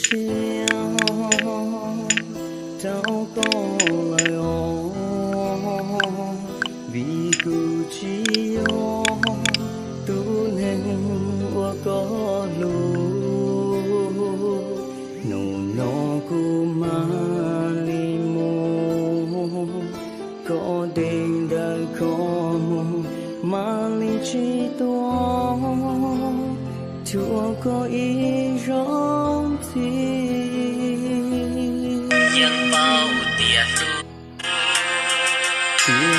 Thiab rau koj lawm os, vim kuv tsis yog tus neeg uas koj hlub. Hnub no kuv mam li mus, koj dej ntawm qhov muag mam li tsis tuaj, tshuav koj ib zaug ntxiv. Yeej paub tias hlub, tiam